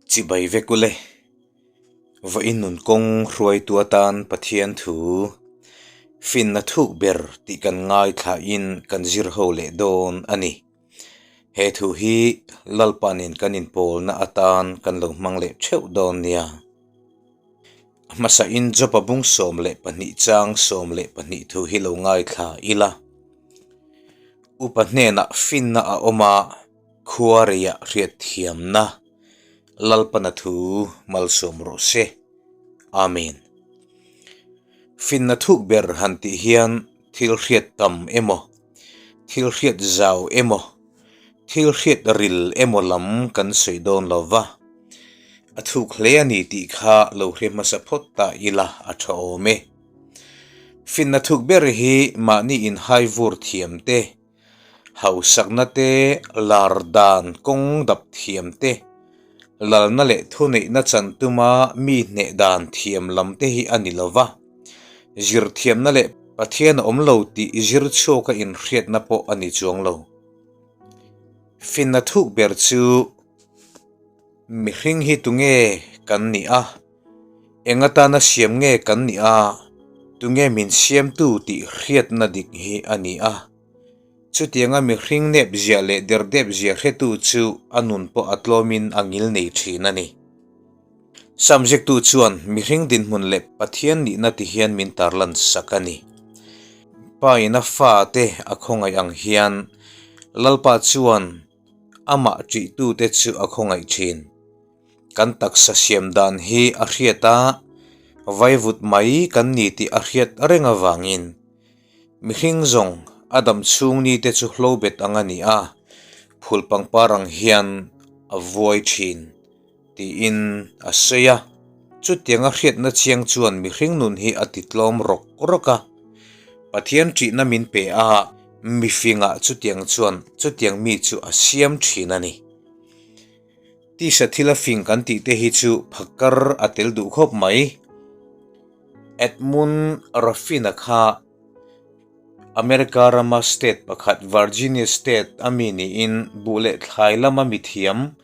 Chibai vek ule. Vawiin nun kawng hruaitu atan Pathian thu finna thuk ber tih kan ngaithlain kan zir ho leh dawn a ni. He thu hi Lalpa nen kan inpawlna atan kan lo hmang leh theuh dawn nia. A hmasain Job-a bung 12 chang 12 thu hi lo ngaithla ila. Upa hnenah finna a awm a, khua reiah hriatthiamna Lalpana thu malsawm rawh se. Amen. Finna thuk ber han tih hian thil hriat tam emaw, thil hriat zau emaw, thil hriat ril emaw lam kan sawi dawn lo va, a thuk hle a ni tih kha lo hre hmasa phawt ta ila a tha awm e. Finna thuk ber hi mahni inhai vur thiam te, Hausakna te, lar dan kawng dap thiam te, lalna leh thuneihna chan tuma mi hneh dan thiam lam te hi a ni lo va. Zir thiamna leh Pathian a awm lo tih zir chhuaka inhriatna pawh a ni chuang lo. Finna thuk ber chu mihring hi tunge kan nih a, eng atana siam nge kan nih a, tunge min siamtu tih hriatna dik hi a ni a. Chutianga mihring nep ziah leh derdep ziah hretu chu a nun pawh a tlawmin a ngil nei thin a ni. Samziktu chuan mihring dinhmun leh Pathian nihna ti hian min tarlan sak a ni. Pa in a fate a khawngaih ang hian Lalpa chuan amah ṭihtute chu a khawngaih thin. Kan taksa siam dan hi a hriat a, vaivut mai kan ni tih a hriat reng avangin Mihring zawng a dam chhung ni te chu hlo bet ang a ni a, phul pangpar ang hian a vuai thin, tiin a sawi a. Chutianga hriatna chiang chuan mihring nun hi a ti tlawm rawk rawk a. Pathian ṭihna min pe a, mifingah chutiang chuan chutiang mi chu a siam thin a ni. Tisa thila fing kan tih te hi chu phakar a tel duh khawp mai. Edmund Ruffin-a kha America rama state pakhat Virginia State a mi niin buh leh thlai lama mithiam,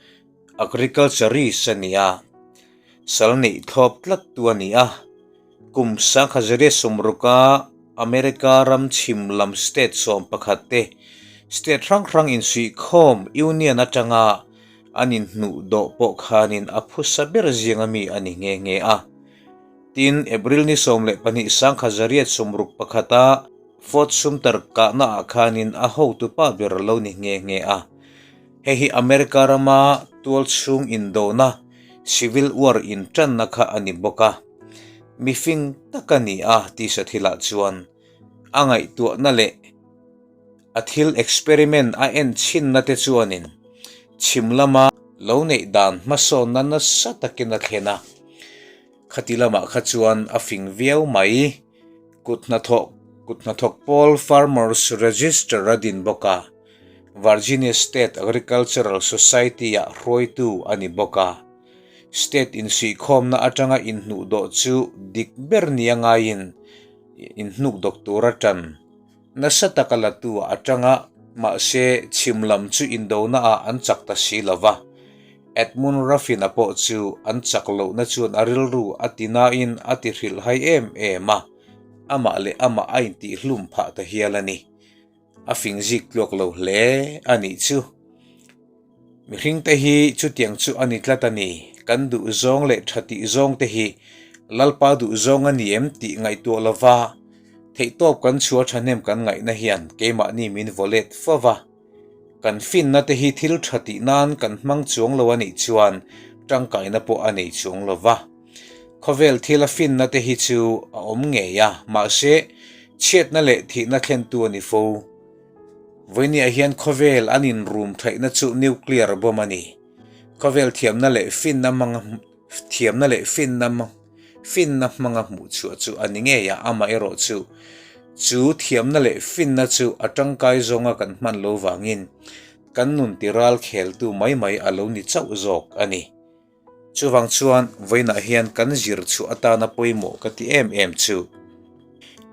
agriculturist, a ni a. Sal neih thlawp tlat tu a ni a. Kum sangkhazeria sawmruka America ram chhim lam state 11 te state hrang hrang insuihkhawm union atanga an inhnuh dawh pawh khanin a phusa ber zinga mi a ni nghe nghe a. Tin, April ni 12 1961-a Fort Sumter kahnaah khanin a hotupa ber lo ni nghe nghe a. Hei hi America rama tualchhung indona, Civil War, intanna kha a ni bawk a. Mifing tak a ni a tisa thilah chuan a ngaihtuahna leh a thil experiment a en chhinna te chuanin chhim lama lo neih dan hmasawnna nasa takin a thlen a. Khati lamah kha chuan a fing viau mai. Kut hnathawk kut hnathawk pawl Farmers Register a din bawk a, Virginia State Agricultural Society-ah hruaitu a ni bawk a. State insuihkhawmna atanga inhnuhdawh chu dik ber nia ngaiin inhnukdawk tur a tan. Nasa taka latu a atang a, mahse chhim lam chu indona ah an chak ta si lo va. Edmund Ruffin-a pawh chu an chak lohna chuan a rilru a ti nain a ti hrilh hai em em a, amah leh amah a intihhlum phah ta hial a ni. A fing zik tluak lo hle a nih chu. Mihringte hi chutiang chu a ni tlat a ni. Kan duh zawng leh tha tih zawng te hi Lalpa duh zawng a ni em tih ngaihtuah lova theihtawp kan chhuah thahnem kan ngaihna hian keimahni min vaw let fo va. Kan finna te hi thil tha tih nan kan hmang chuang lo a nih chuan tangkaina pawh a nei chuang lo va. Khawvel thila finna te hi chu a awm ngei a, mahse chhiatna leh thihna thlentu a ni fo. Vawinia hian khawvel an inrum theihna chu nuclear bomb a ni. Khawvel thiamna leh finna hmanga thiamna leh finna finna hmanga hmuh chhuah chu a ni ngei a, amaherawh chu chu thiamna leh finna chu a tangkai zawnga kan hman lo vangin kan nun tiral kheltu mai mai a lo ni chauh zawk a ni. Chuvang chuan vawiinah hian kan zir chhuah atana pawimawh ka ti em em chu.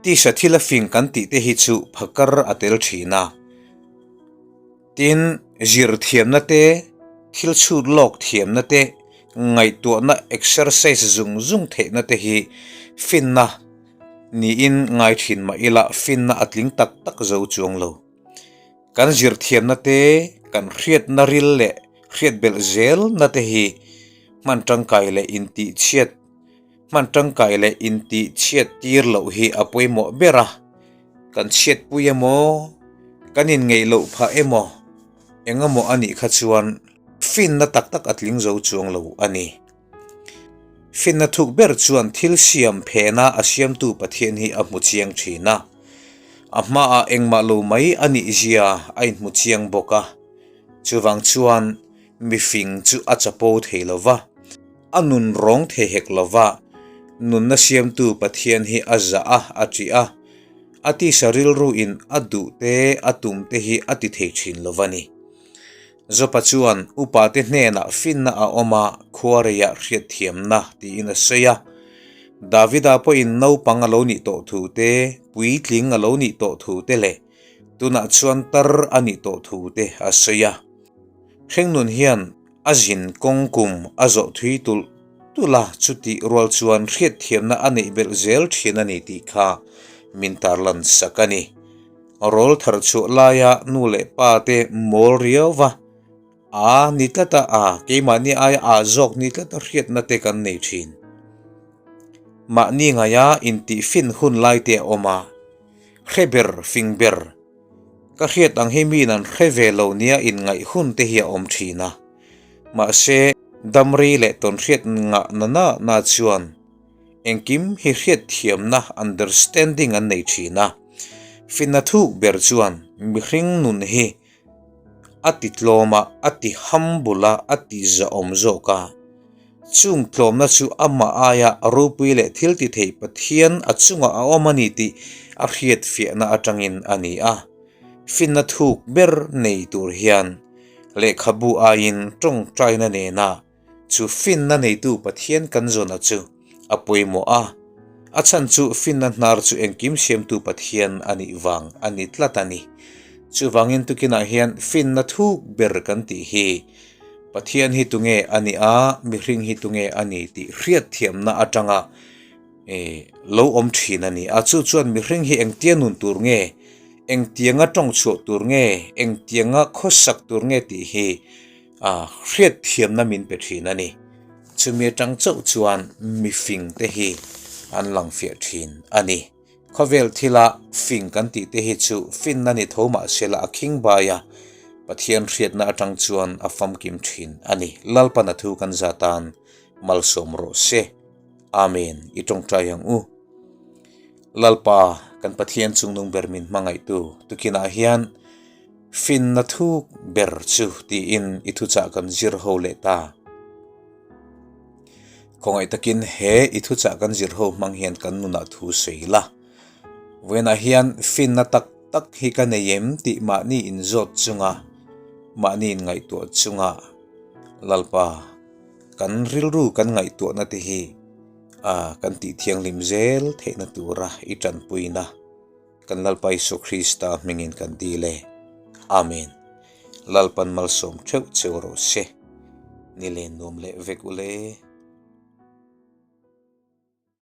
Tisa thil a fing kan tih te hi chu phakar a tel thin a. Tin, zir thiamna te, thil chhut lawk thiamna te, Ngaihtuahna exercise zung zung theihna te hi finna niin ngai thin mah ila finna a tling tak tak zo chuang lo. Kan zirthiamna te, kan hriatna ril leh hriat belh zelna te hi hman tangkai leh intihchhiat hman tangkai leh intihchhiat tir loh hi a pawimawh ber a. Kan chhiatpui emaw, kan inngeih loh phah emaw, eng emaw a nih kha chuan finna tak tak a tling zo chuang lo a ni. Finna thuk ber chuan thil siam phena a siamtu Pathian hi a hmu chiang thin a. A hmaah engmah lo mai a nih zia a inhmu chiang bawk a. Chuvang chuan mifing chu a chapo thei lo va, a nun rawng thei hek lo va, nunna siamtu Pathian hi a zah a, a ṭih a, a tisa rilruin a duh te, a tum te hi a ti thei thin lo va ni. Jopa chuan upate hnenah finna a awm a, khuareiah hriatthiamna tiin a sawi a. Davida pawhin naupang a lo nih tawh thu te, puitling a lo nih tawh thu te leh tunah chuan tar a nih tawh thu te a sawi a. Hringnun hian a zin kawng kum a zawh thui tulh tulh a, chutih rual chuan hriatthiamna a neih belh zel thin a ni tih kha min tarlan sak a ni. Rawl thar chhuah laia nu leh pa te mawl riau va, a ni tlat a, a keimahni aia a zawk ni tlat a hriatna te kan nei thin. Mahni ngaia intih fin hun lai te a awm a, hre ber fing ber ka hriat ang hi miin an hre ve lo nia inngaih hun te hi a awm thin a. Mahse, damrei leh tawnhriat ngah na na na chuan Engkim hi hriatthiamna, understanding, an nei thin a. Finna thuk ber chuan mihring nun hi a ti tlawm a, a ti humble a, a ti zahawm zawk a. Chung tlawmna chu amah aia ropui leh thil ti thei Pathian a chungah a awm a ni tih a hriatfiahna atangin a ni a. Finna thuk ber nei tur hian lehkhabu aiin tawngtaina nena Chu finna neitu Pathian kan zawna chu a pawimawh a, a chhan chu finna hnar chu engkim siamtu Pathian a nih vang a ni tlat a ni. Chuvangin tukinah hian finna thuk ber kan tih hi Pathian hi tunge a nih a, mihring hi tunge a ni tih hriatthiamna atanga lo awm thin a ni a. Chu chuan mihring hi engtia nun tur nge, engtianga tawng chhuah tur nge, engtianga khawsak tur nge tih hi A hriatthiamna min pe thin a ni. Chumi atang chauh chuan mifing te hi an lang fiah thin a ni. Khawvel thila fing kan tih te hi chu finna ni tho mah sela a khing bai a, Pathian hriatna atang chuan a famkim thin a ni. Lalpan a thu kan za tan malsawm rawh se. Amen. I tawngtai ang u. Lalpa kan Pathian chungnung ber min hmangaihtu tukinah hian Finna thuk ber chu tiin i thuchah kan zir ho leh ta. Khawngaih takin he i thuchah kan zir ho hmang hian kan nunah thu sawi la. Vawiinah hian finna tak tak hi ka nei em tih mahni inzawt chunga mahni inngaihtuah chunga Lalpa kan rilru kan ngaihtuahna te hi kan tih thianghlim zel theihna tura i tanpuina. Kan Lalpa Isua Krista hmingin kan dil e. Amen. Lalpan malsawm theuh cheu rawh se. Ni len nuam leh vek ule.